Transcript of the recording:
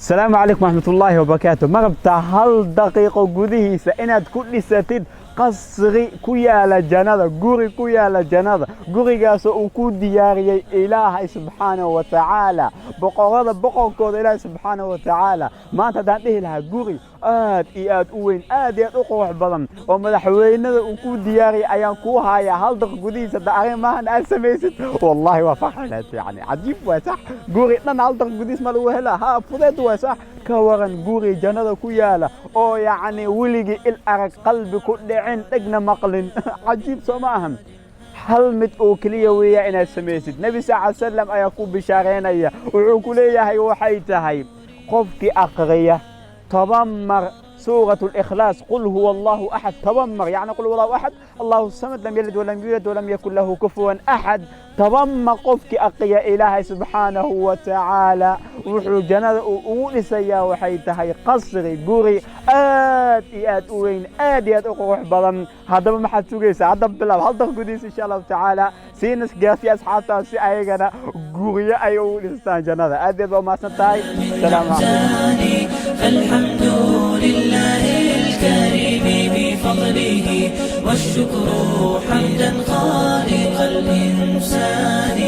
Asalaamu calaykum waraxmatullaahi wabarakaatu. Ma rabtaa hal daqiiqo gudihiisa inaad ku dhisatid qasri ku yaala jannada, guri ku yaala jannada, gurigaasoo uu ku diyaariyey Ilaahay subxaanahu wa tacaala, boqorada boqorkooda Ilaahay subxaanahu wa tacaala? Maanta haddaan dhihi lahaa guri aad iyo aad u weyn, aad iyo aad u qurux badan oo madaxweynada uu ku diyaariyey ayaan kuu hayaa, hal daqiiq gudihiisa hadda arrimahan aad samaysid, wallahi waa farxi lahayd. Yani cajiib waa, sax? Guri dhan hal daqiiq gudihiis ma lagu helaa? Ha, fudeed waa, sax? Ka waran guri jannada ku yaala oo yacni weligii il arag, qalbi ku dhicin, dhegna maqlin? Cajiib soo ma ahan? Hal mid oo keliya weeya inaad samaysid. Nebi sal salam ayaa ku bishaareynaya. Wuxuu ku leeyahay, waxay tahay qofkii aqriya 10 mar سورة الإخلاص، قل هو الله أحد، 10 mar، يعني قل هو الله أحد الله الصمد لم يلد ولم يولد ولم يكن له كفوا أحد، 10 mar qofkii aqriya, Ilaahay subxaanahu wa tacaala wuxuu jannada uu ugu dhisayaa, waxay tahay, qasri, guri aad iyo aad u weyn, aad iyo aad u qurux badan. Haddaba maxaad sugaysaa? Hadda bilaab, hal daqiiq gudihiisa, insha Allahu tacaala. Siina gaarsiya asxaabtaas si ayagana guryo ay ugu dhistaan jannada. Aad iyo aad baa umahadsan tahay. Asalaamu calaykum. فالحمد لله الكريم بفضله، والشكر حمدا خالق الإنسان.